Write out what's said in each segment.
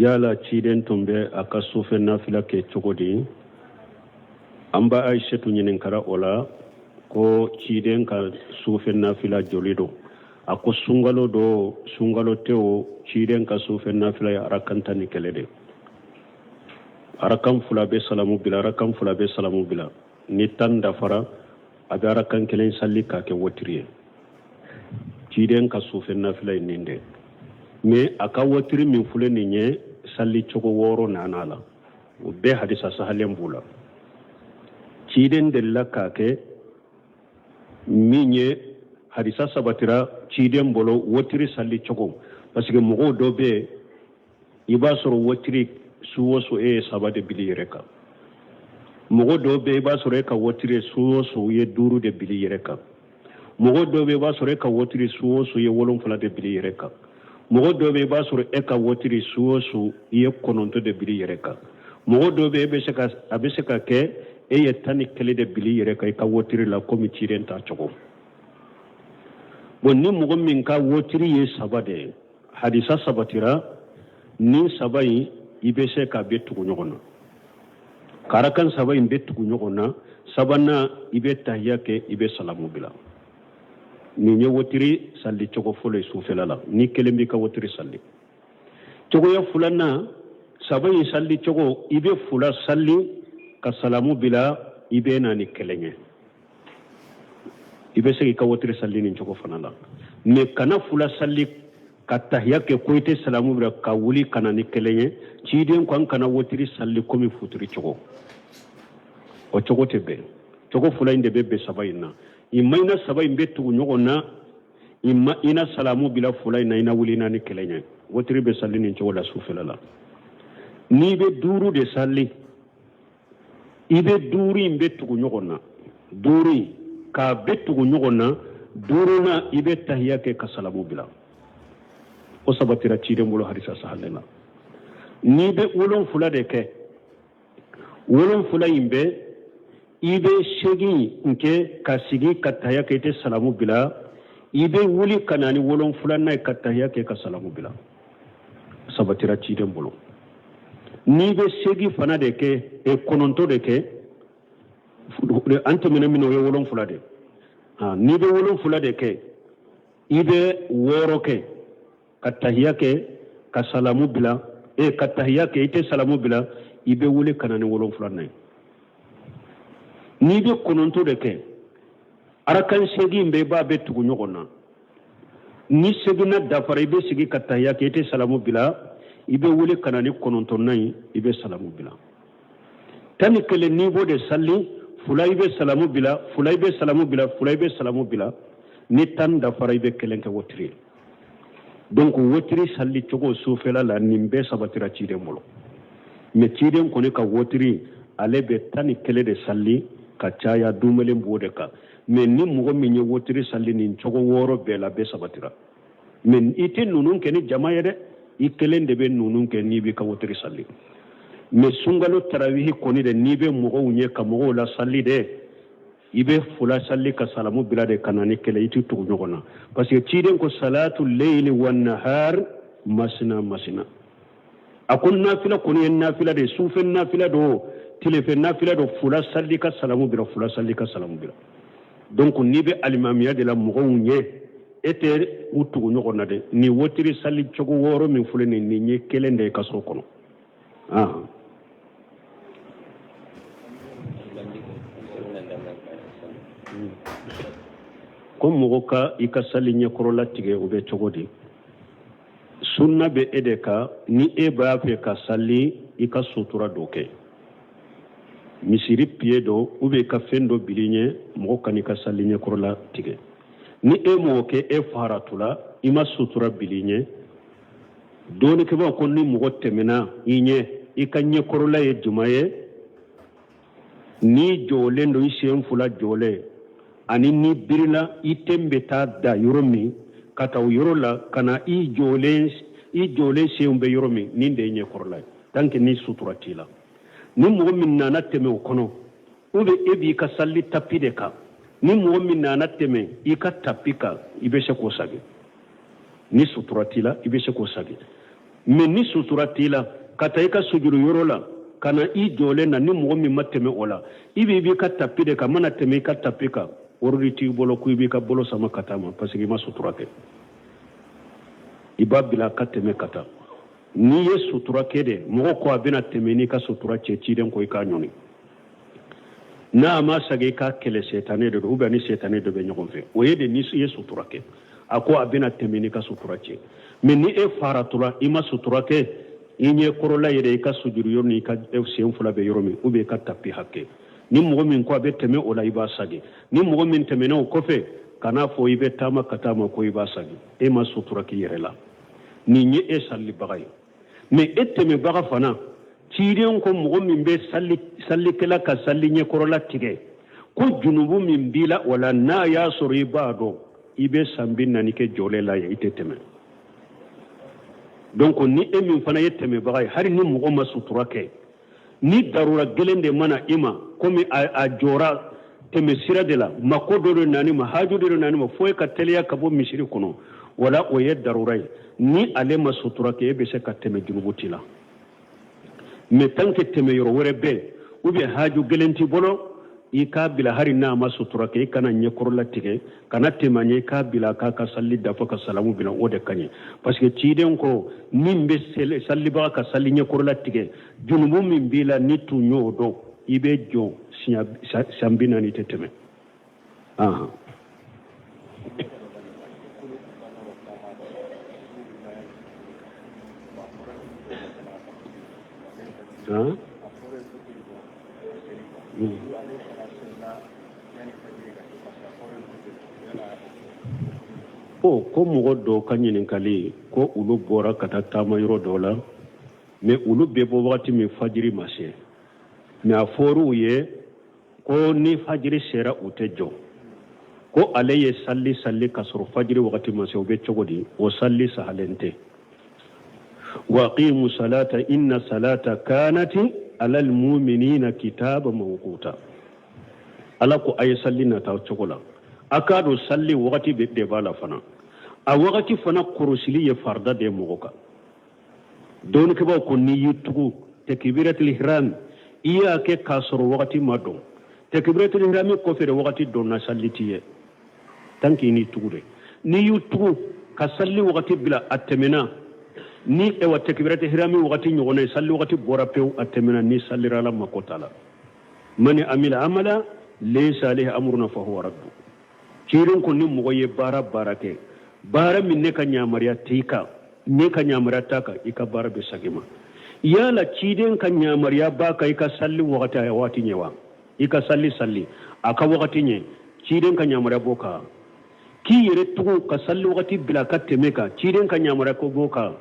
Yala ciden tun bɛ a ka sufɛ nafila kɛ cogo di? An ba Ayisetu ɲininkara o la ko ciden ka sufɛ nafila joli don? A ko sunkalo don, sunkalo tɛ o, ciden ka sufɛ nafila ye arakan 11 de. Arakan fila bɛ salamu bila, arakan fila bɛ salamu bila. Ni 10 dafara, a bɛ arakan kelen sali k'a kɛ wotiri ye. Ciden ka sufɛ nafila ye nin de. Mais a ka wotiri min filɛ nin ye, sali cogo wɔɔrɔ nana a la. O bɛɛ hadisa sahalen b'u la. Ciden delila k'a kɛ min ye, hadisa sabatira ciden bolo wotiri sali cogo, parce que mɔgɔw dɔ bɛ yen, i b'a sɔrɔ wotiri su o su e ye saba de bili yɛrɛ kan. Mɔgɔ dɔw bɛ yen, i b'a sɔrɔ e ka wotiri su o su ye duuru de bili yɛrɛ kan. Mɔgɔ dɔw bɛ yen, i b'a sɔrɔ e ka wotiri su o su ye wolonfila de bili yɛrɛ kan. Mɔgɔ dɔw bɛ yen, i b'a sɔrɔ e ka wotiri su o su i ye kɔnɔntɔn de bili yɛrɛ kan. Mɔgɔ dɔw bɛ yen, e bɛ se ka a bɛ se ka kɛ e ye 11 de bili yɛrɛ kan i ka wotiri la, komi ciden ta cogo. Bon, ni mɔgɔ min ka wotiri ye saba de ye, hadisa sabatira ni saba in, i bɛ se k'a bɛɛ tugu ɲɔgɔn na, ka arakan saba in bɛɛ tugu ɲɔgɔn na. Sabanan, i bɛ tahiya kɛ, i bɛ salamu bila. Nin ye wotiri sali cogo fɔlɔ ye sufɛla la, ni kelen b'i ka wotiri sali. Cogoya filanan, saba in sali cogo, i bɛ fila sali ka salamu bila, i bɛ na ni kelen ye. I bɛ se k'i ka wotiri sali nin cogo fana la. Mais kana fila sali ka tahiya kɛ ko i tɛ salamu bila, ka wuli ka na ni kelen ye. Ciden ko an kana wotiri sali komi futuri cogo. O cogo tɛ bɛn. Cogo fila in de bɛ bɛn saba in na. I ma i na saba in bɛ tugu ɲɔgɔn na, i ma i na salamu bila fila in na, i na wuli na ni kelen ye. Wotiri bɛ sali nin cogo la sufɛla la. N'i bɛ duuru de sali, i bɛ duuru in bɛ tugu ɲɔgɔn na, duuru in k'a bɛ tugu ɲɔgɔn na. Duurunan, i bɛ tahiya kɛ ka salamu bila. O sabatira ciden bolo hadisa sahalen na. N'i bɛ wolonfila de kɛ, wolonfila in bɛ, i bɛ seegin kɛ ka sigi ka tahiya kɛ, i tɛ salamu bila. I bɛ wuli ka na ni wolonfilanan ye ka tahiya kɛ ka salamu bila. Sabatira ciden bolo. N'i bɛ seegin fana de kɛ, kɔnɔntɔn de kɛ, an tɛmɛna min na, o ye wolonfila de. N'i bɛ wolonfila de kɛ, i bɛ wɔɔrɔ kɛ ka tahiya kɛ ka salamu bila, ka tahiya kɛ, i tɛ salamu bila, i bɛ wuli ka na ni wolonfilanan ye. N'i bɛ kɔnɔntɔn de kɛ, arakan seegin bɛɛ i b'a bɛɛ tugu ɲɔgɔn na. Ni seeginnan dafara, i bɛ sigi ka tahiya kɛ, i tɛ salamu bila, i bɛ wuli ka na ni kɔnɔntɔnnan ye, i bɛ salamu bila. 11, n'i b'o de sali, fila i bɛ salamu bila, fila i bɛ salamu bila, fila i bɛ salamu bila. Ni 10 dafara, i bɛ kelen kɛ wotiri ye. Donc wotiri sali cogo sufɛla la, nin bɛɛ sabatira ciden bolo. Mais ciden kɔni ka wotiri, ale bɛ 11 de sali ka caya, dumelen b'o de kan. Mais ni mɔgɔ min ye wotiri sali nin cogo wɔɔrɔ bɛɛ la, bɛɛ sabatira. Mais i tɛ ninnu kɛ ni jama ye dɛ, i kelen de bɛ ninnu kɛ n'i b'i ka wotiri sali. Mais sunkalo tarawihi kɔni dɛ, n'i bɛ mɔgɔw ɲɛ ka mɔgɔw la sali dɛ, i bɛ fila sali ka salamu bila de ka na ni kelen, i tɛ tugu ɲɔgɔn na, parce que ciden ko salatu leyili wa nahar masina masina. A ko nafila kɔni ye nafila de ye, sufɛ nafila don, tilefɛ nafila don, fila sali ka salamu bila, fila sali ka salamu bila. Donc n'i bɛ alimamiya de la mɔgɔw ɲɛ, e tɛ u tugu ɲɔgɔn na dɛ. Nin wotiri sali cogo wɔɔrɔ min filɛ nin, nin ye kelen de ye ka sɔrɔ kɔnɔ. Ko mɔgɔ ka i ka sali ɲɛkɔrɔla tigɛ, o bɛ cogo di? Sunna bɛ e de kan. Ni e b'a fɛ ka sali, i ka sutura dɔ kɛ, misiri piye dɔ ou bien i ka fɛn dɔ bil'i ɲɛ, mɔgɔ kan'i ka sali ɲɛkɔrɔla tigɛ. Ni e m'o kɛ, e faratula, i ma sutura bil'i ɲɛ, dɔnnikɛbaaw ko ni mɔgɔ tɛmɛna i ɲɛ, i ka ɲɛkɔrɔla ye jumɛn ye? N'i jɔlen don, i sen fila jɔlen, ani n'i birila, i ten bɛ taa da yɔrɔ min, ka taa o yɔrɔ la ka na i jɔlen, i jɔlen senw bɛ yɔrɔ min, nin de ye ɲɛkɔrɔla ye. Tant que ni sutura t'i la, ni mɔgɔ min nana tɛmɛ o kɔnɔ, ou bien e b'i ka sali tapi de kan, ni mɔgɔ min nana tɛmɛ i ka tapi kan, i bɛ se k'o sagi. Ni sutura t'i la, i bɛ se k'o sagi. Mais ni sutura t'i la ka taa i ka sujuru yɔrɔ la ka na i jɔlen na, ni mɔgɔ min ma tɛmɛ o la, i b'i b'i ka tapi de kan, mana tɛmɛ i ka tapi kan, ordre t'i bolo ko i b'i ka bolo sama ka taa ma, parce que i ma sutura kɛ. I b'a bila ka tɛmɛ ka taa. N'i ye sutura kɛ de, mɔgɔ ko a bɛna tɛmɛ n'i ka sutura cɛ, ciden ko i k'a ɲɔni. N'a ma sagi, i k'a kɛlɛ, sɛtanɛ de don ou bien ni sɛtanɛ dɔ bɛ ɲɔgɔn fɛ. O ye de ni i ye sutura kɛ, a ko a bɛna tɛmɛ n'i ka sutura cɛ. Mais ni e faratura, i ma sutura kɛ, i ɲɛ kɔrɔla yɛrɛ, i ka sujuru yɔrɔ ni i ka sen fila bɛ yɔrɔ min, ou bien i ka tapi hakɛ, ni mɔgɔ min ko a bɛ tɛmɛ o la, i b'a sagi. Ni mɔgɔ min tɛmɛna o kɔfɛ, kan'a fɔ i bɛ taama ka taa ma ko i b'a sagi. E ma sutura k'i yɛrɛ la. Nin ye e sallibaga ye. Mais e tɛmɛbaga fana, ciden ko mɔgɔ min bɛ sallikɛla ka salli ɲɛkɔrɔla tigɛ, ko junubu min b'i la o la, n'a y'a sɔrɔ i b'a dɔn i bɛ san 40 kɛ jɔlen la yen, i tɛ tɛmɛ. Donc ni e min fana ye tɛmɛbaga ye, hali ni mɔgɔ ma sutura kɛ, ni darura gɛlɛn de mana i ma, komi a jɔra tɛmɛ sira de la, mako dɔ de nani ma, haju dɔ de nani ma, fo e ka teliya ka bɔ misiri kɔnɔ, wala o ye darura ye. Ni ale ma sutura kɛ, e bɛ se ka tɛmɛ, junubu t'i la. Mais tant que tɛmɛ yɔrɔ wɛrɛ bɛ, ou bien haju gɛlɛn t'i bolo, i k'a bila. Hali n'a ma sutura kɛ, i kana ɲɛkɔrɔla tigɛ, kana tɛmɛ a ɲɛ, i k'a bila k'a ka salli dafa ka salamu bila, o de ka ɲi. Parce que ciden ko min bɛ sallibaga ka salli ɲɛkɔrɔla tigɛ, junubu min b'i la, ni tun y'o dɔn, i bɛ jɔ san 40, tɛ tɛmɛ. Ahan. Hein? O ko mɔgɔ dɔw ka ɲininkali ko olu bɔra ka taa taama yɔrɔ dɔw la, mais olu bɛ bɔ wagati min, fajiri ma se. Mais a fɔr'u ye ko ni fajiri sera, u tɛ jɔ. Ko ale ye salli salli ka sɔrɔ fajiri wagati ma se, o bɛ cogo di? O salli sahalen tɛ. Wa aqimu salata inna salata kanati alal muminina kitaba mawquta. Ala ko a ye salli nata cogo la. A k'a dɔn salli wagati de b'a la fana. A wagati fana kɔrɔsili ye farida de ye mɔgɔ kan. Dɔnnikɛbaaw ko n'i y'i tugu takbiratul ihram, i y'a kɛ k'a sɔrɔ wagati ma dɔn, takbiratul ihram kɔfɛ de wagati dɔnna, salli t'i ye tant que i n'i tugu de. N'i y'u tugu ka salli wagati bila, a tɛmɛna ni ewa takbiratul ihram wagati ɲɔgɔnna ye, salli wagati bɔra pewu, a tɛmɛna, ni sallira, Ala mako t'a la. Man amila amala laysa alayhi amruna fahuwa raddu. Ciden ko ni mɔgɔ ye baara baara kɛ, baara min ne ka yamaruya t'i kan, ne ka yamaruya t'a kan, i ka baara bɛ sagi ma. Yala ciden ka yamaruya b'a kan i ka salli wagati a waati ɲɛ wa? I ka salli salli a ka wagati ɲɛ, ciden ka yamaruya b'o kan. K'i yɛrɛ tugu ka salli wagati bila ka tɛmɛ kan, ciden ka yamaruya ko b'o kan.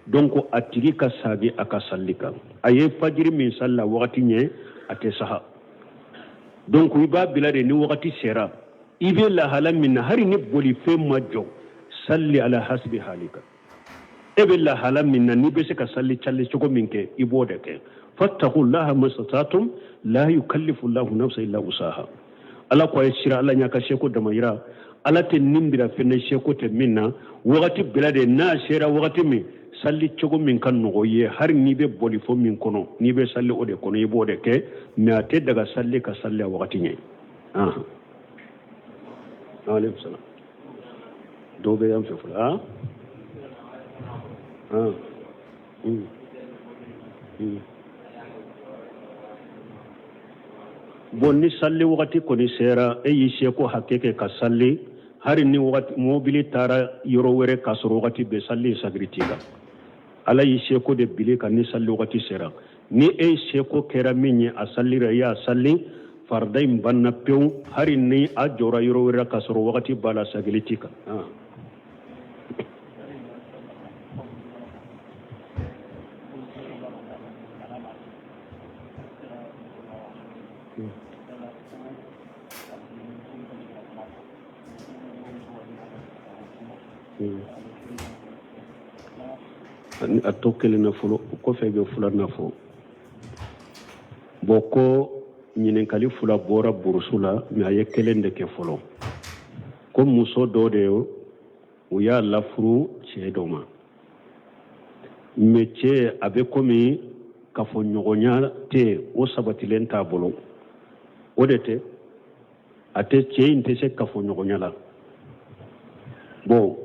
Donc a tigi ka sagi a ka salli kan. A ye fajiri min salli a wagati ɲɛ, a tɛ saha. Donc i b'a bila de, ni wagati sera, i bɛ lahala min na, hali ni bolifɛn ma jɔ, salli ala hasbi halika. E bɛ lahala min na, n'i bɛ se ka salli calli cogo min kɛ, i b'o de kɛ. Fattaqullaha mastata'tum la yukallifu llahu nafsa illa wusaha. Ala ko a ye siran Ala ɲɛ, ka seko damayira. Ala tɛ nin bila fɛn na seko tɛ min na. Wagati bila de, n'a sera wagati min, salli cogo min ka nɔgɔ ye, hali n'i bɛ bolifɛn min kɔnɔ, n'i bɛ salli o de kɔnɔ, i b'o de kɛ. Mais a tɛ daga salli ka salli a wagati ɲɛ. Aleykum salam. Dɔw bɛ yan fɛ fɔlɔ. Ah ah. Bon, ni salli wagati kɔni sera, e y'i seko hakɛ kɛ ka salli, hali ni wagati mobili taara yɔrɔ wɛrɛ k'a sɔrɔ wagati bɛ, salli sagiri t'i kan. Ala y'i seko de bili kan. Ni salli wagati sera, ni e seko kɛra min ye, a sallira, i y'a salli, farida in banna pewu. Hali ni a jɔra yɔrɔ wɛrɛ k'a sɔrɔ wagati b'a la, sagili t'i kan. A to kelen na fɔlɔ, o kɔfɛ i bɛ filanan fɔ. Bon, ko ɲininkali fila bɔra burusu la, mais a ye kelen de kɛ fɔlɔ. Ko muso dɔ de, u y'a lafuru cɛ dɔ ma. Mais cɛ a bɛ komi kafoɲɔgɔnya tɛ, o sabatilen t'a bolo. O de tɛ, a tɛ, cɛ in tɛ se kafoɲɔgɔnya la. Bon,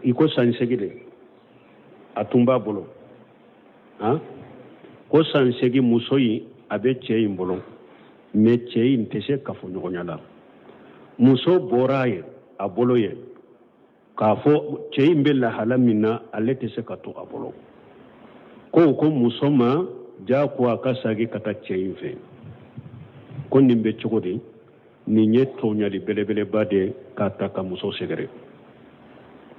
i ko san 8 de a tun b'a bolo, han, ko san 8 muso in a bɛ cɛ in bolo, mais cɛ in tɛ se kafoɲɔgɔnya la. Muso bɔra ye a bolo ye k'a fɔ cɛ in bɛ lahala min na, ale tɛ se ka to a bolo. Ko muso ma diyagoya a ka sagi ka taa cɛ in fɛ. Ko nin bɛ cogo di? Nin ye tɔɲali belebeleba de ye k'a ta ka muso sɛgɛrɛ.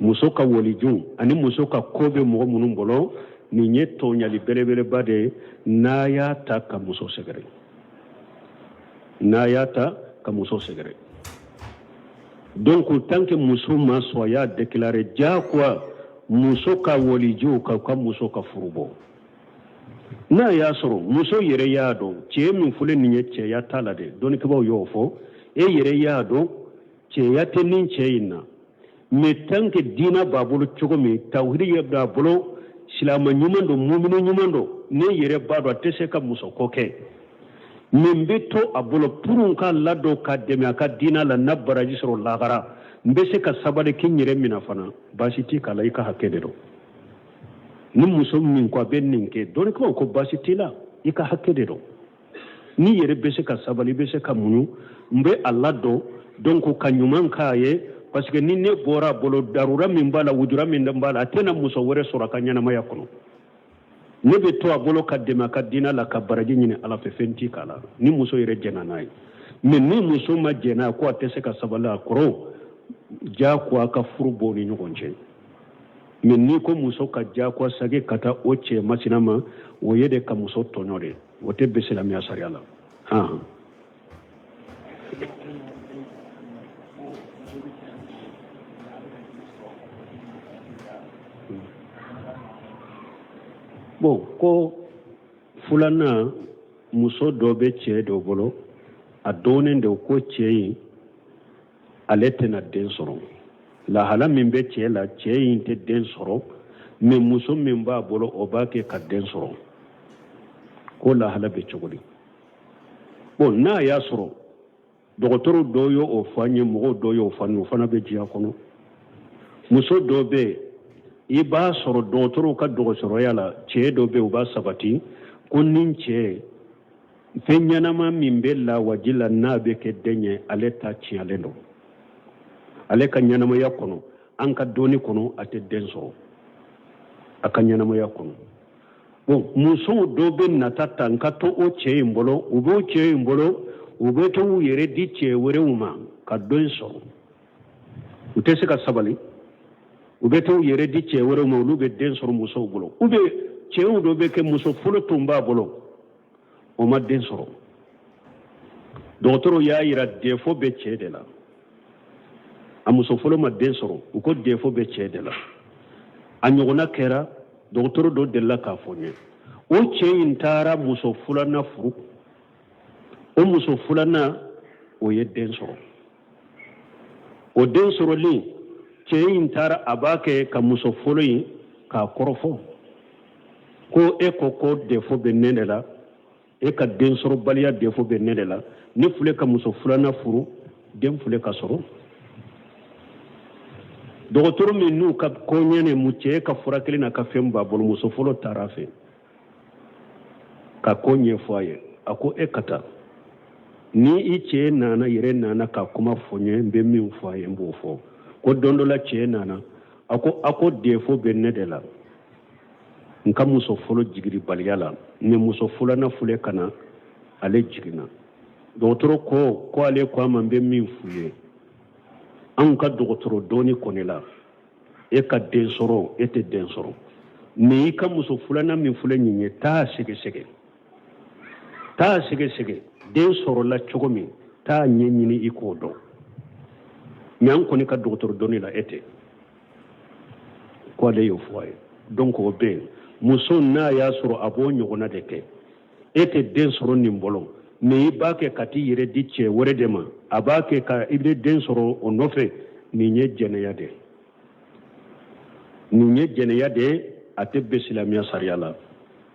Muso ka waliju ani muso ka ko bɛ mɔgɔ minnu bolo, nin ye tɔɲali belebeleba de ye n'a y'a ta ka muso sɛgɛrɛ, n'a y'a ta ka muso sɛgɛrɛ. Donc tant que muso ma sɔn, a y'a déclarer diyagoya muso ka walijuw ka muso ka furu bɔ. N'a y'a sɔrɔ muso yɛrɛ y'a dɔn cɛ min filɛ nin ye, cɛya t'a la dɛ, dɔnnikɛbaaw y'o fɔ. E yɛrɛ y'a dɔn cɛya tɛ nin cɛ in na, mais tant que diina b'a bolo cogo min, tawhidi yɛrɛ b'a bolo, silama ɲuman don, mumini ɲuman don, ne yɛrɛ b'a dɔn a tɛ se ka muso ko kɛ. Min bɛ to a bolo pour n k'a ladon ka dɛmɛ a ka diina la, na baraji sɔrɔ lahara, n bɛ se ka sabali k'i yɛrɛ minɛ fana, baasi t'i k'a la, i ka hakɛ de don. Ni muso min ko a bɛ nin kɛ, dɔnnikɛlaw ko baasi t'i la, i ka hakɛ de don. N'i yɛrɛ bɛ se ka sabali, i bɛ se ka muɲu, n bɛ a ladon, donc ka ɲuman k'a ye, parce que ni ne bɔra a bolo, darura min b'a la, wujura min b'a la, a tɛna muso wɛrɛ sɔrɔ a ka ɲɛnamaya kɔnɔ. Ne bɛ to a bolo ka dɛmɛ a ka diinɛ la, ka baraji ɲini Ala fɛ, fɛn t'i k'a la ni muso yɛrɛ jɛnna n'a ye. Mais ni muso ma jɛn n'a ye, ko a tɛ se ka sabali a kɔrɔ, diyagoya ka furu bɔ ni ɲɔgɔn cɛ. Mais n'i ko muso ka diyagoya sagi ka taa o cɛ masina ma, o ye de ka muso tɔɲɔ de, o tɛ bɛn silamɛya sariya la. Han, bon, ko filanan, muso dɔ bɛ cɛ dɔ bolo, a dɔnnen don ko cɛ in ale tɛna den sɔrɔ. Lahala min bɛ cɛ la, cɛ in tɛ den sɔrɔ, mais muso min b'a bolo, o b'a kɛ ka den sɔrɔ. Ko lahala bɛ cogo di? Bon, n'a y'a sɔrɔ dɔgɔtɔrɔ dɔw ye o fɔ an ye, mɔgɔw dɔw y'o fɔ an ye, o fana bɛ diɲɛ kɔnɔ. Muso dɔ bɛ yen, i b'a sɔrɔ dɔgɔtɔrɔw ka dɔgɔtɔrɔya la, cɛ dɔ bɛ yen, u b'a sabati ko ni cɛ fɛn ɲɛnama min bɛ lawaji la n'a bɛ kɛ den ye, ale ta tiɲɛlen don. Ale ka ɲɛnamaya kɔnɔ, an ka dɔnni kɔnɔ, a tɛ den sɔrɔ a ka ɲɛnamaya kɔnɔ. Bon, musow dɔw bɛ nata ta n ka to o cɛ in bolo, u b'o cɛ in bolo, u bɛ to u yɛrɛ di cɛ wɛrɛw ma ka den sɔrɔ. U tɛ se ka sabali, u bɛ to u yɛrɛ di cɛ wɛrɛw ma, olu bɛ den sɔrɔ musow bolo. Ou bien cɛw dɔ bɛ kɛ, muso fɔlɔ tun b'a bolo, o ma den sɔrɔ. Dɔgɔtɔrɔw y'a yira défaut bɛ cɛ de la. A muso fɔlɔ ma den sɔrɔ, u ko défaut bɛ cɛ de la. A ɲɔgɔnna kɛra, dɔgɔtɔrɔ dɔ delila k'a fɔ n ye. O cɛ in taara muso filanan furu, o muso filanan o ye den sɔrɔ. O den sɔrɔlen, cɛ in taara a b'a kɛ ka muso fɔlɔ in k'a kɔrɔfɔ ko e ko ko défaut bɛ ne de la, e ka den sɔrɔbaliya défaut bɛ ne de la, ne filɛ ka muso filanan furu, den filɛ ka sɔrɔ. Dɔgɔtɔrɔ min n'u ka koɲɛ mu cɛ ka furakɛli n'a ka fɛn b'a bolo, muso fɔlɔ taara a fɛ ka ko ɲɛfɔ a ye. A ko e ka taa, ni i cɛ nana yɛrɛ nana ka kuma fɔ n ye, n bɛ min fɔ a ye, n b'o fɔ. Ko don dɔ la cɛ nana, a ko défaut bɛ ne de la n ka muso fɔlɔ jigiribaliya la, ni muso filanan filɛ ka na, ale jiginna. Dɔgɔtɔrɔ ko ale ko a ma, n bɛ min f'u ye, anw ka dɔgɔtɔrɔ dɔɔni kɔni la, e ka den sɔrɔ, e tɛ den sɔrɔ, mais i ka muso filanan min filɛ nin ye, taa sɛgɛsɛgɛ, taa sɛgɛsɛgɛ den sɔrɔla cogo min, taa ɲɛɲini i k'o dɔn. Mais an kɔni ka dɔgɔtɔrɔ dɔɔni la, e tɛ. Ko ale y'o fɔ a ye. Donc o bɛ yen, muso n'a y'a sɔrɔ a b'o ɲɔgɔnna de kɛ, e tɛ den sɔrɔ nin bolo, mais i b'a kɛ ka t'i yɛrɛ di cɛ wɛrɛ de ma, a b'a kɛ ka i bɛ den sɔrɔ o nɔfɛ, nin ye jɛnɛya de ye, nin ye jɛnɛya de ye. A tɛ bɛn silamɛya sariya la.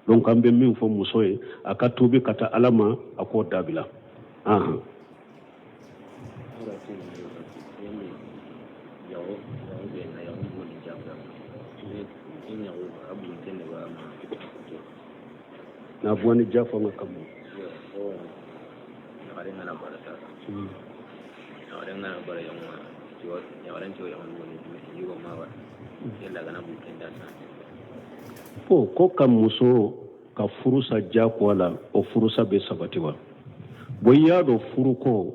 Donc an bɛ min fɔ muso ye, a ka tuubi ka taa Ala ma, a k'o dabila. Ahan. Na bɔ ni jafa nga kamu. Ko ko ka muso ka furu sa diyagoya la, o furusa bɛ sabati wa? Bon, i y'a dɔn, furuko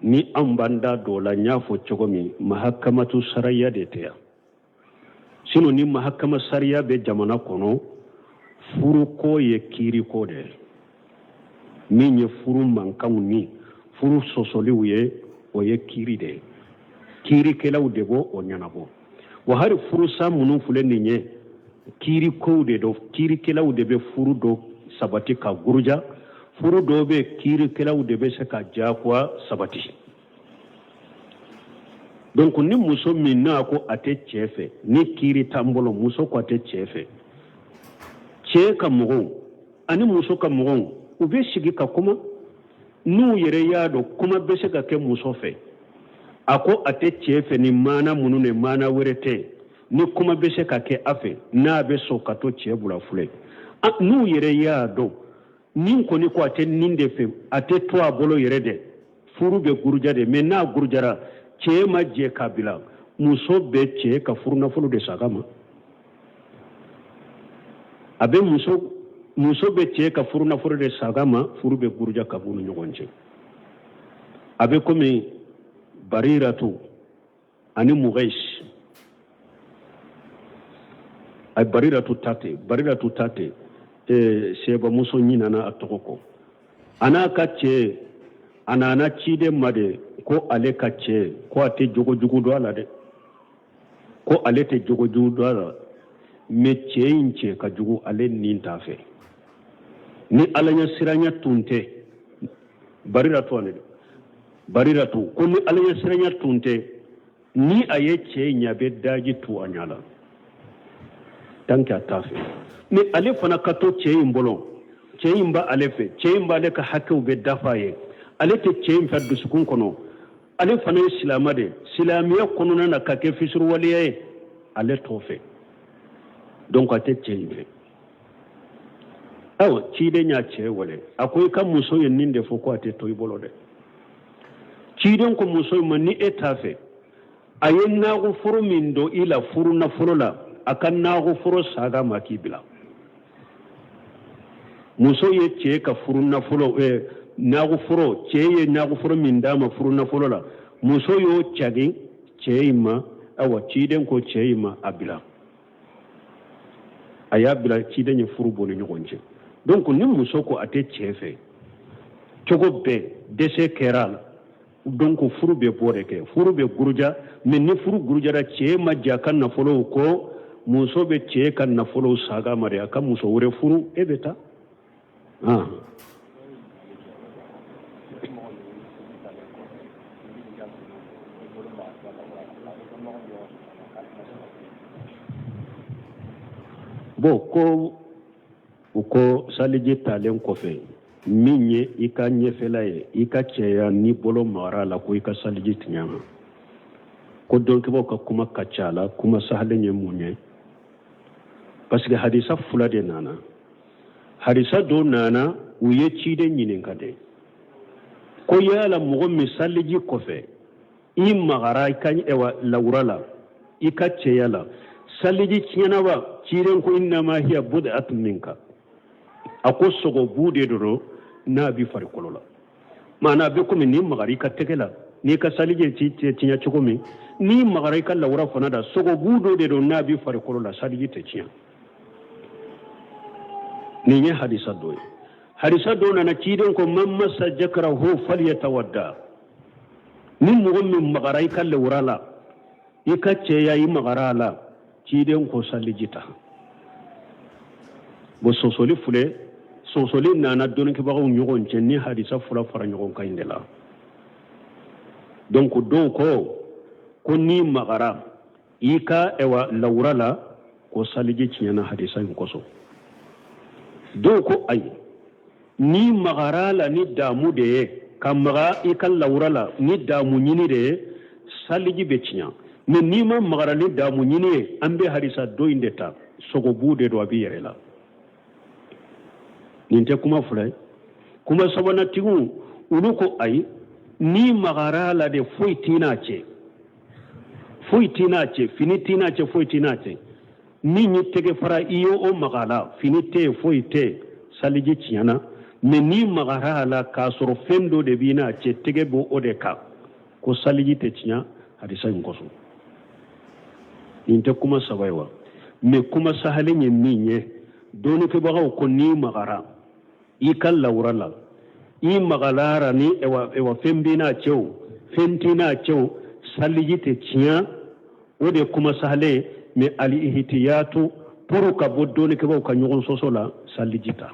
ni an b'an da dɔ la, n y'a fɔ cogo min, mahakamatu sariya de tɛ yan. Sinon ni mahakama sariya bɛ jamana kɔnɔ, furuko ye kiiriko de ye. Min ye furu mankanw ni furu sɔsɔliw ye, o ye kiiri de ye, kiirikɛlaw de b'o o ɲɛnabɔ. Wa hali furusa minnu filɛ nin ye, kiirikow de don, kiirikɛlaw de bɛ furu dɔ sabati ka guruja. Furu dɔw bɛ, kiirikɛlaw de bɛ se ka diyagoya sabati. Donc ni muso min n'a ko a tɛ cɛ fɛ, ni kiiri t'an bolo, muso ko a tɛ cɛ fɛ, cɛ ka mɔgɔw ani muso ka mɔgɔw, u bɛ sigi ka kuma. N'u yɛrɛ y'a dɔn kuma bɛ se ka kɛ muso fɛ, a ko a tɛ cɛ fɛ ni maana minnu ni maana wɛrɛ tɛ, ni kuma bɛ se ka kɛ a fɛ, n'a bɛ sɔn ka to cɛ bolo filɛ, n'u yɛrɛ y'a dɔn nin kɔni ko a tɛ nin de fɛ, a tɛ to a bolo yɛrɛ dɛ, furu bɛ guruja de. Mais n'a gurujara, cɛ ma jɛ k'a bila, muso bɛ cɛ ka furu nafolo de sag'a ma. A bɛ muso bɛ cɛ ka furu nafolo de sag'a ma, furu bɛ guruja ka b'u ni ɲɔgɔn cɛ. A bɛ komi Bariratu ani Mugais. A Bariratu ta tɛ, Bariratu ta tɛ, sɛbamuso ɲinana a tɔgɔ kɔ. A n'a ka cɛ, a nana ciden ma de ko ale ka cɛ ko a tɛ jogo jugu dɔn a la dɛ, ko ale tɛ jogo jugu dɔn a la, mais cɛ in cɛ ka jugu, ale nin t'a fɛ. Ni Ala ɲɛ siranya tun tɛ, Bariratu ale Bariratu ko ni Ala ɲɛ siranya tun tɛ, ni a ye cɛ in ye, a bɛ daji tu a ɲɛ la tant que a t'a fɛ. Mais ale fana ka to cɛ in bolo, cɛ in b'ale fɛ, cɛ in b'ale ka hakɛw bɛ dafa ye, ale tɛ cɛ in fɛ dusukun kɔnɔ. Ale fana ye silamɛ de, silamɛya kɔnɔna na ka kɛ fisuruwaleya ye, ale t'o fɛ, donc a tɛ cɛ in fɛ. Ayiwa, ciden y'a cɛ wele, a ko i ka muso ye nin de fɔ ko a tɛ to i bolo dɛ. Ciden ko muso in ma, ni e t'a fɛ, a ye nagoforo min don i la furu nafolo la, a ka nagoforo saga ma k'i bila. Muso ye cɛ ka furu nafolo, nagoforo, cɛ ye nagoforo min d'a ma furu nafolo la, muso y'o cagin cɛ in ma. Ayiwa, ciden ko cɛ in ma, a bila. A y'a bila, ciden ye furu bɔ ni ɲɔgɔn cɛ. Donc ni muso ko a tɛ cɛ fɛ, cogo bɛɛ dɛsɛ kɛra a la, donc furu bɛ bɔ de kɛ, furu bɛ guruja. Mais ni furu gurujara, cɛ ma jɛ a ka nafolow kɔ, muso bɛ cɛ ka nafolow saga ma de, a ka muso wɛrɛ furu, e bɛ taa. Ah. Bon, ko u ko saliji talen kɔfɛ, min ye i ka ɲɛfɛla ye, i ka cɛya, ni bolo magara la, ko i ka saliji tiɲɛ ma. Ko dɔnkɛbaw ka kuma ka ca la. Kuma sahalen ye mun ye? Parce que hadisa fila de nana. Hadisa dɔ nana, u ye ciden ɲininka de ko yala mɔgɔ min saliji kɔfɛ i magara i ka ɛwa lawura la, i ka cɛya la, saliji tiɲɛna wa? Ciden ko innama hiya bud'atun minka. A ko sogobu de don n'a b'i farikolo la. Maana a bɛ komi n'i magara i ka tɛgɛ la, n'i ka saliji tiɲɛ cogo min, n'i magara i ka lawura fana da, sogobu dɔ de don n'a b'i farikolo la, saliji tɛ tiɲɛ. Nin ye hadisa dɔ ye. Hadisa dɔ nana, ciden ko man massa jakarahu falyatawadda. Ni mɔgɔ min magara i ka lawura la, i ka cɛya, i magara a la, ciden ko saliji ta. Bon, sɔsɔli filɛ, sɔsɔli nana dɔnnikɛbagaw ɲɔgɔn cɛ ni hadisa fila fara ɲɔgɔn kan in de la. Donc dɔw ko ko n'i magara i ka ɛwa lawura la, Ko saliji tiɲɛna hadisa in kosɔn. Dɔw ko ayi, n'i magara a la ni damu de ye, ka maga i ka lawura la ni damu ɲini de ye, saliji bɛ tiɲɛ. Mais n'i ma magara ni damu ɲini ye, an bɛ hadisa dɔ in de ta, sogobu de don, a b'i yɛrɛ la. Nin tɛ kuma fila ye. Kuma sabanantigiw olu ko ayi, n'i magara a la de, foyi t'i n'a cɛ, foyi t'i n'a cɛ, fini t'i n'a cɛ, foyi t'i n'a cɛ. Min ye tɛgɛ fara i ye o maga la, fini tɛ yen, foyi tɛ yen, saliji tiɲɛna. Mais n'i magara a la k'a sɔrɔ fɛn dɔ de b'i n'a cɛ, tɛgɛ b'o o de kan, ko saliji tɛ tiɲɛ hadisa in kosɔn. Nin tɛ kuma saba ye wa? Mais kuma sahalen ye min ye, dɔnnikɛbagaw ko n'i magara i ka lawura la, i magalara ni ewa fɛn b'i n'a cɛ o, fɛn t'i n'a cɛ o, saliji tɛ tiɲɛ. O de ye kuma sahalen ye. Mais ali ihtiyatu, pour ka bɔ dɔnnikɛbaaw ka ɲɔgɔn sɔsɔ la, saliji ta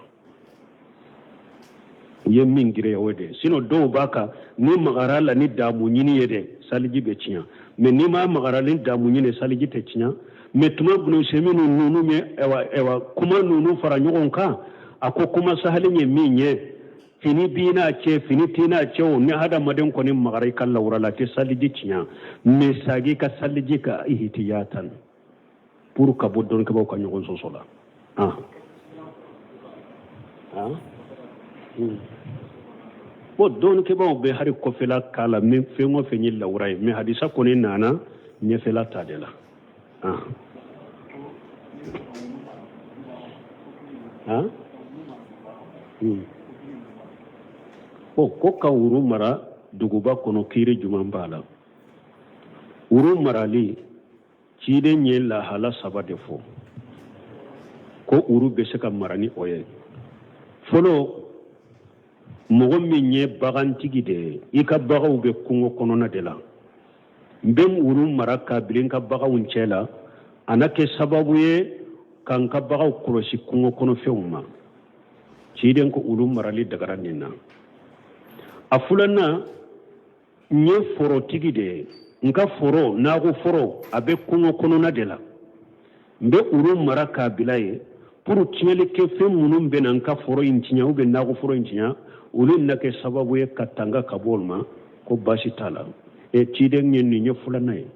u ye min girinya o de ye. Sinon dɔw b'a kan, n'i magara la ni damu ɲini ye dɛ, saliji bɛ tiɲɛ. Mais n'i ma magara ni damu ɲini, saliji tɛ tiɲɛ. Mais tuma bunu seminu ninnu ye ewa kuma ninnu fara ɲɔgɔn kan, a ko kuma sahalen ye min ye, fini b'i n'a cɛ, fini t'i n'a cɛ o, ni hadamaden kɔni magara i ka lawura la, a tɛ saliji tiɲɛ. Mais sagi ka saliji ka ihtiyatan pour ka bɔ dɔnnikɛbaaw ka ɲɔgɔn sɔsɔ la. Ah. Ah. Bon, dɔnnikɛbaaw bɛ hari kɔfɛla k'a la, min fɛn o fɛn ye lawura ye. Mais hadisa kɔni nana ɲɛfɛla ta de la. Ah. Ah. Bon, ko ka wuru mara duguba kɔnɔ, kiiri jumɛn b'a la? Wuru marali, ciden ye lahala saba de fɔ ko wuru bɛ se ka mara ni o ye. Fɔlɔ, mɔgɔ min ye bagantigi de ye, i ka baganw bɛ kungo kɔnɔna de la, n bɛ wuru mara ka bila n ka baganw cɛ la, a na kɛ sababu ye ka n ka baganw kɔlɔsi kungo kɔnɔfɛnw ma. Ciden ko wulu marali dagara nin na. A filanan, n ye forotigi de ye, n ka foro, nakɔ foro, a bɛ kungo kɔnɔna de la, n bɛ wulu mara k'a bila yen pour tiɲɛlikɛfɛn minnu bɛ na n ka foro in tiɲɛ ou bien nakɔ foro in tiɲɛ, olu na kɛ sababu ye ka tanga ka bɔ olu ma, ko baasi t'a la. E ciden ye nin ye filanan ye.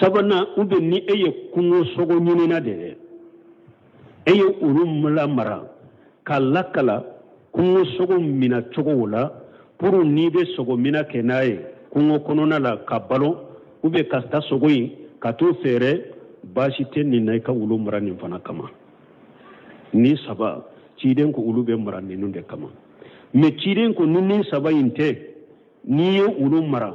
Sabanan, ou bien ni e ye kungo sogo ɲinina de ye, e ye wulu lamara k'a lakala kungo sogo mina cogo la, pour n'i bɛ sogo mina kɛ n'a ye kungo kɔnɔna la ka balo, ou bien ka taa sogo in ka t'o feere, baasi tɛ nin na i ka wulu mara nin fana kama. Ni saba, ciden ko wulu bɛ mara ninnu de kama. Mais ciden ko ni nin saba in tɛ, n'i ye wulu mara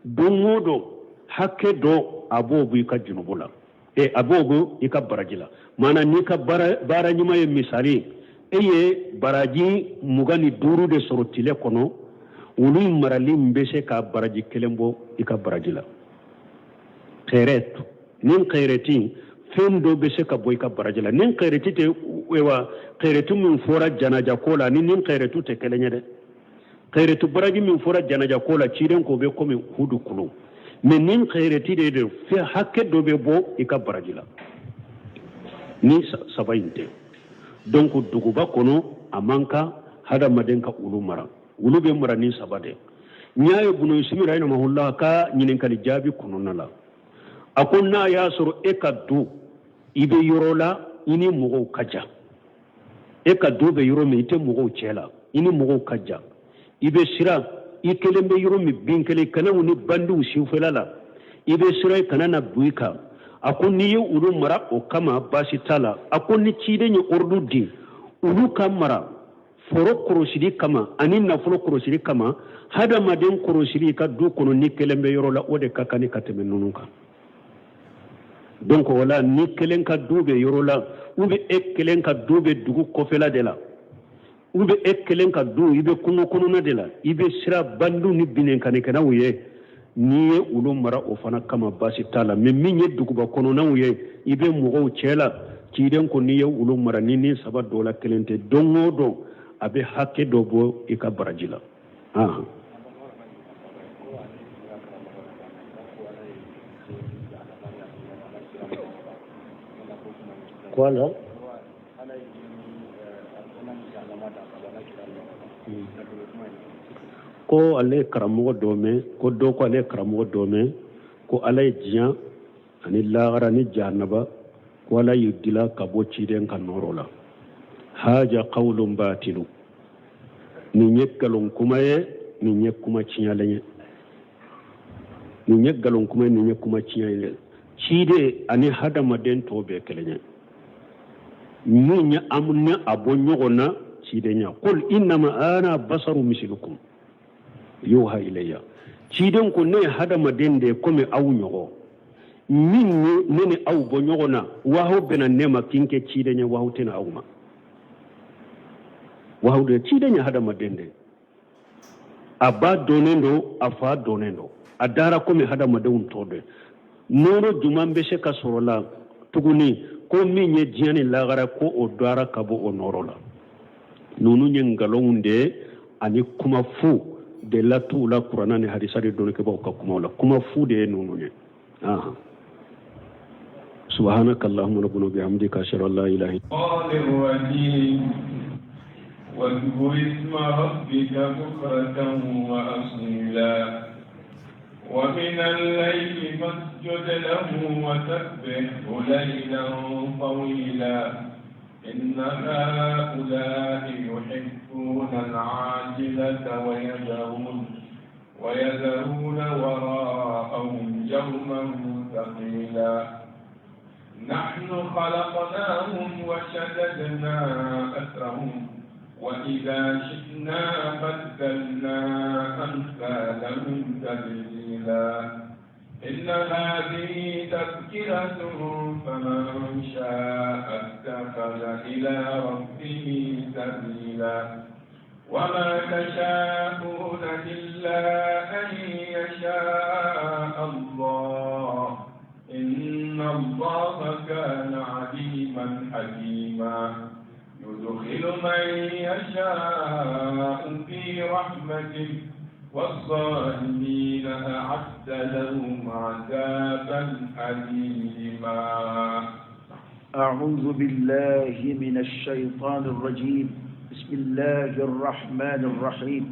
don o don, hakɛ dɔ a b'o bɔ i ka junubu la, e a b'o bɔ i ka baraji la. Maana n'i ka baara ɲuman ye, misali, e ye baraji 25 de sɔrɔ tile kɔnɔ, wulu in marali in bɛ se ka baraji kelen bɔ i ka baraji la. Xɛrɛt ni xɛrɛti, fɛn dɔ bɛ se ka bɔ i ka baraji la. Ni xɛrɛti tɛ, wa xɛrɛti min fɔra janaja ko la, ni xɛrɛtu tɛ kelen ye dɛ. Xɛrɛtu baraji min fɔra janaja ko la, ciden k'o bɛ komi hudu kulu. Mais ni xɛrɛti de don, fɛn hakɛ dɔ bɛ bɔ i ka baraji la. Ni saba in tɛ, donc duguba kɔnɔ a man kan hadamaden ka wulu mara. Wulu bɛ mara ni saba de. N y'a ye bunu usimi rahimahullah ka ɲininkali jaabi kɔnɔna la, a ko n'a y'a sɔrɔ e ka du, i bɛ yɔrɔ la, i ni mɔgɔw ka jan, e ka du bɛ yɔrɔ min, i tɛ mɔgɔw cɛ la, i ni mɔgɔw ka jan, i bɛ siran, i kelen bɛ yɔrɔ min, bin kelen kɛnɛw ni bandiw sufɛla la, i bɛ siran i kana na bin i kan, a ko n'i ye wulu mara o kama, baasi t'a la. A ko ni ciden ye ordre di wulu ka mara foro kɔlɔsili kama ani nafolo kɔlɔsili kama, hadamaden kɔlɔsili i ka du kɔnɔ ni kelen bɛ yɔrɔ la, o de ka kan ni ka tɛmɛ ninnu kan. Donc o la, ni kelen ka du bɛ yɔrɔ la, ou bien e kelen ka du bɛ dugu kɔfɛla de la, ou bien e kelen ka du i bɛ kungo kɔnɔna de la, i bɛ siran bandiw ni binkannikɛlaw ye, n'i ye wulu mara o fana kama, baasi t'a la. Mais min ye duguba kɔnɔnaw ye, i bɛ mɔgɔw cɛ la, ciden ko n'i ye wulu mara ni nin saba dɔ la kelen tɛ, don o don a bɛ hakɛ dɔ bɔ i ka baraji la. Ko ala ko ale ye karamɔgɔ dɔ mɛn, ko dɔ ko ale ye karamɔgɔ dɔ mɛn ko Ala ye diɲɛ ani lahara ni jahanaba, ko Ala y'u dila ka bɔ ciden ka nɔɔrɔ la. Haja qawlun batilu, nin ye nkalon kuma ye, nin ye kuma tiɲɛlen ye, nin ye nkalon kuma ye, nin ye kuma tiɲɛlen ye. Ciden ani hadamaden tɔw bɛɛ kelen ye. Min ye an ni a bɔ ɲɔgɔn na cidenya, qul innama ana basaru misilukum yuha ilayya, ciden ko ne ye hadamaden de ye komi aw ɲɔgɔn. Min ye ne ni aw bɔ ɲɔgɔn na, wahaw bɛna ne ma k'i kɛ ciden ye, wahaw tɛna aw ma. Wahaw de ciden ye hadamaden de ye, a ba dɔnnen don, a fa dɔnnen don, a dara komi hadamadenw tɔ de. Nɔɔrɔ jumɛn bɛ se ka sɔrɔ la tuguni ko min ye diɲɛ ni lagara ko o dara ka bɔ o nɔɔrɔ la? Ninnu ye nkalonw de ye ani kuma fu de la t'u la kuranna ni hadisa de dɔnnikɛbaaw ka kumaw la, kuma fu de ye ninnu ye. Subhanaka allahumma rabbana bihamdika ashhadu an la ilaha illa واذكر اسم ربك بكرة وأصيلا ومن الليل فاسجد له وسبحه ليلا طويلا إن هؤلاء يحبون العاجلة ويذرون وراءهم يوما ثقيلا نحن خلقناهم وشددنا أسرهم وإذا شئنا بدلنا أمثالهم تبديلا إن هذه تذكرة فمن شاء اتخذ إلى ربه سبيلا وما تشاءون إلا أن يشاء الله إن الله كان عليما حكيما يدخل من يشاء في رحمته والظالمين أعد لهم عذابا أليما. أعوذ بالله من الشيطان الرجيم. بسم الله الرحمن الرحيم.